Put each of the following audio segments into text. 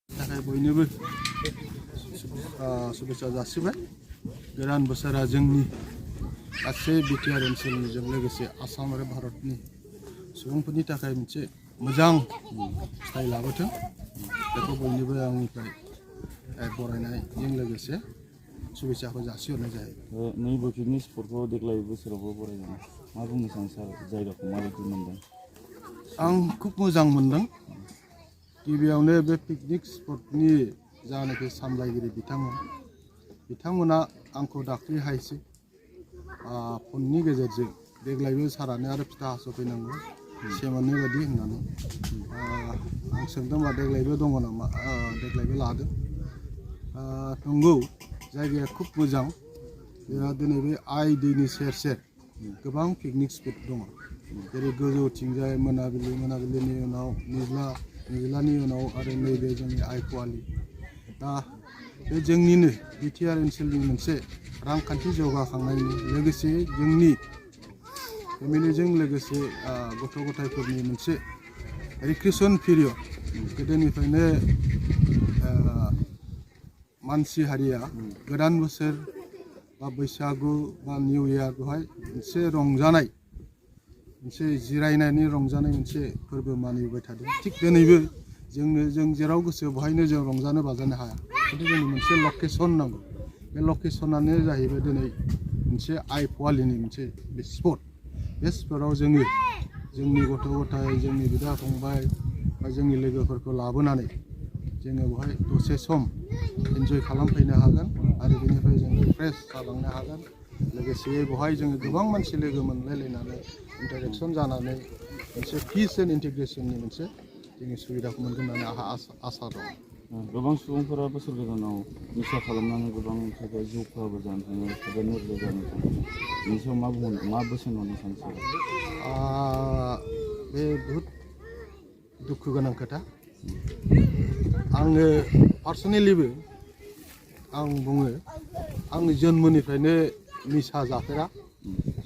थाखाय बयनोबो शुभेच्छा जासिबाय। गोदान बोसोरा जोंनि गासै बिटिआर ओनसोलनिजों लोगोसे आसाम आरो भारतनि सुबुंफोरनि थाखाय मोनसे मोजां फिथाइ लाबोथों, बेखौ बयनोबो आंनिफ्राय बरायनायजों लोगोसे शुभेच्छाखौ जासिहरनाय जायो। नैबे पिकनिक स्पटखौ देग्लाय बोसोरावबो बरायगोन, मा बुंनो सानो सार? जायगाखौ माबायदि मोनदों? आं खुब मोजां मोनदों। गिबियावनो बे पिकनिक स्पटनि जानाखि सामलायगिरि बिथांमोना आंखौ दाख्लैहायसो फननि गेजेरजों देग्लायबो सारानो आरो फिथा हास'फैनांगौ सेमोननाय बायदि होननानै आं सोंदोंबा देग्लायबो दङ नामा, देग्लायबो लादों। नंगौ, जायगाया खुब मोजां। जोंहा दिनै बे आइ दैनि सेर सेर गोबां पिकनिक स्पट दङ, जेरै गोजौथिंजाय मोनाबिलिनि उनाव निज्लानि उनाव आरो नैबे जोंनि आइ कुवालि। दा बे जोंनिनो बिटिआर ओनसोलनि मोनसे रांखान्थि जौगाखांनायनि लोगोसे जोंनि फेमिलिजों लोगोसे गथ' गथायफोरनि मोनसे रिक्रिएसन पिरियड। गोदोनिफ्रायनो मानसि हारिया गोदान बोसोर बा बैसागु बा निउ इयार बेवहाय मोनसे रंजानाय, मोनसे जिरायनायनि रंजानाय मोनसे फोरबो मानिबोबाय थादों। थिग दिनैबो जों जेराव गोसो बेवहायनो जों रंजानो बाजानो हाया, खिन्थु जोंनो मोनसे लकेसन नांगौ। बे लकेसनानो जाहैबाय दिनै मोनसे आइ कुवालिनि मोनसे बे स्पट। बे स्पटआव जोङो जोंनि गथ' गथाय, जोंनि बिदा फंबाय बा जोंनि लोगोफोरखौ लाबोनानै जोङो बेवहाय दसे सम इन्जय खालामफैनो हागोन आरो बेनिफ्राय जोङो फ्रेस जालांनो हागोन। लोगोसे बेवहाय जोङो गोबां मानसि लोगो मोनलायलायनानै इन्टारेक्सन जानानै मोनसे पिस एन्ड इन्टिग्रेसननि मोनसे जोंनि सुबिदाखौ मोनगोन होननानै आंहा आसा दं। गोबां सुबुंफोरा बोसोर गोदानाव निसा खालामनानै गोबां थाखाय जिउ खहाबो जानो थाङो, एबा नोरजिया जानो थाङो। बेनि सायाव मा बोसोन होनो सानसै? बे बहुद दुखु गोनां खोथा। आङो पार्सनेलिबो आं बुङो, आं जोनोमनिफ्रायनो निसा जाफेरा,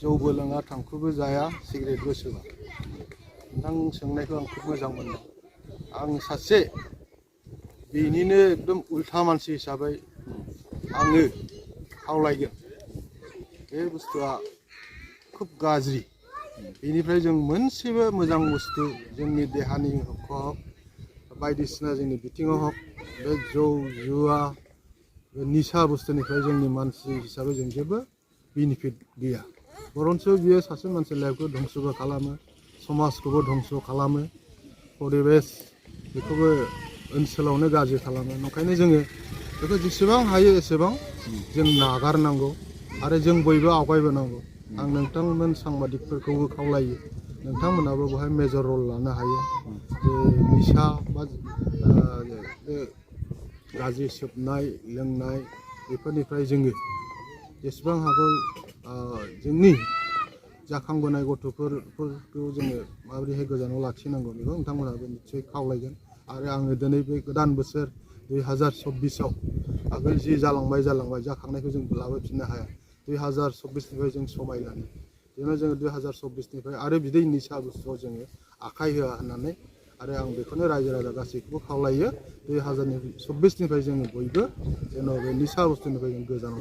जौबो लोङा, थांखुबो जाया, सिगारेटबो सोबा। नोंथां सोंनायखौ आं खुब मोजां मोनदों। आं सासे बेनिनो एकदम उल्था मानसि हिसाबै आङो खावलायगोन, बे बुस्थुआ खुब गाज्रि। बेनिफ्राय जों मोनसेबो मोजां बुस्थु जोंनि देहानि हक बायदिसिना जोंनि बिथिङाव हक बे जौ जुवा बे निसा बुस्थुनिफ्राय जोंनि मानसि हिसाबै जों जेबो बेनिफिट गैया। बरन्स बियो सासे मानसि लाइफखौ धंसबो खालामो, समाजखौबो धंस खालामो, परिबेस बेखौबो ओनसोलावनो गाज्रि खालामो। ओंखायनो जोङो बेखौ जेसेबां हायो एसेबां जों नागारनांगौ आरो जों बयबो आवगायबोनांगौ। आं नोंथांमोन सांबादिकफोरखौबो खावलायो, नोंथांमोनाबो बेवहाय मेजर रल लानो हायो। जे निसा बा गाज्रि सोबनाय लोंनाय बेफोरनिफ्राय जोङो जेसेबां हागौ जोंनि जाखांबोनाय गथ'फोरखौ जोङो माबोरैहाय गोजानाव लाखिनांगौ बेखौ नोंथांमोनाबो निस्सय खावलायगोन। आरो आङो दिनै बे गोदान बोसोर 2024आव आगोल जि जालांबाय जाखांनायखौ जों लाबोफिननो हाया। 2024निफ्राय जों समायनानै जेन' जोङो 2024निफ्राय आरो बिदै निसा बुस्थुआव जोङो आखाइ होआ होननानै, आरो आं बेखौनो रायजो राजा गासैखौबो खावलायो 2024निफ्राय जोङो बयबो जेन' बे निसा बुस्थुनिफ्राय जों गोजानाव